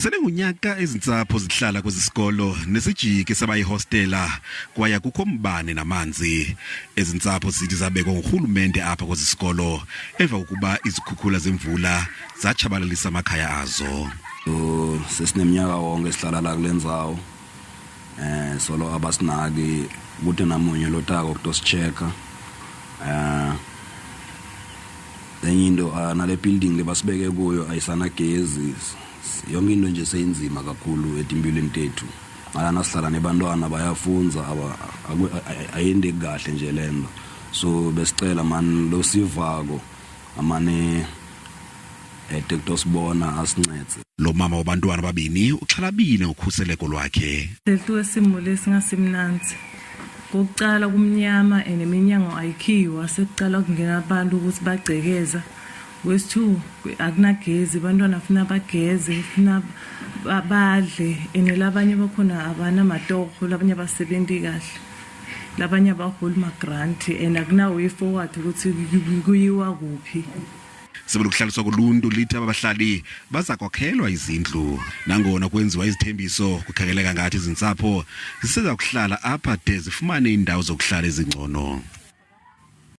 Sele ngunyaka ezintsapho zihlala kwezi sikolo nesijiki sabayihostela kwaye akukho mbane namanzi. Ezi ntsapho zithi zabekwa ngurhulumente apha kwezi sikolo emva kokuba izikhukhula zemvula zatshabalalisa amakhaya azo. Sesineminyaka wonke sihlala la kule ndzawo eh solo abasinaki kude namunye lotako kutosichecka. Enye into, nale building le basibeke kuyo ayisanagezi, yonke into nje seyinzima kakhulu etimpilweni tethu. Ngalana sihlala nebantwana bayafunza, ayendeki kahle nje lento. So besicela man lo sivako amane ede kutosibona asincedze. Lo mama wabantwana ababini uxhalabile ngokhuseleko lwakhe. Sehluke isimo lesi ngasimnanzi. Kokucala kumnyama and iminyango ayikhiwa, sekucala kungena abantu ukuthi bagcekeza. Kwesi-two akunagezi, abantwana funa bageze, funa badle and labanye bakhona abanamatoho, labanye abasebenzi kahle, labanye abaholi ma-grant and akuna-way forward ukuthi kuyiwa kuphi. Isebe lokuhlaliswa koluntu lithi abahlali baza kwakhelwa izindlu. Nangona kwenziwa izithembiso, kukhangeleka ngathi izintsapho ziseza kuhlala apha de zifumane iindawo zokuhlala ezingcono.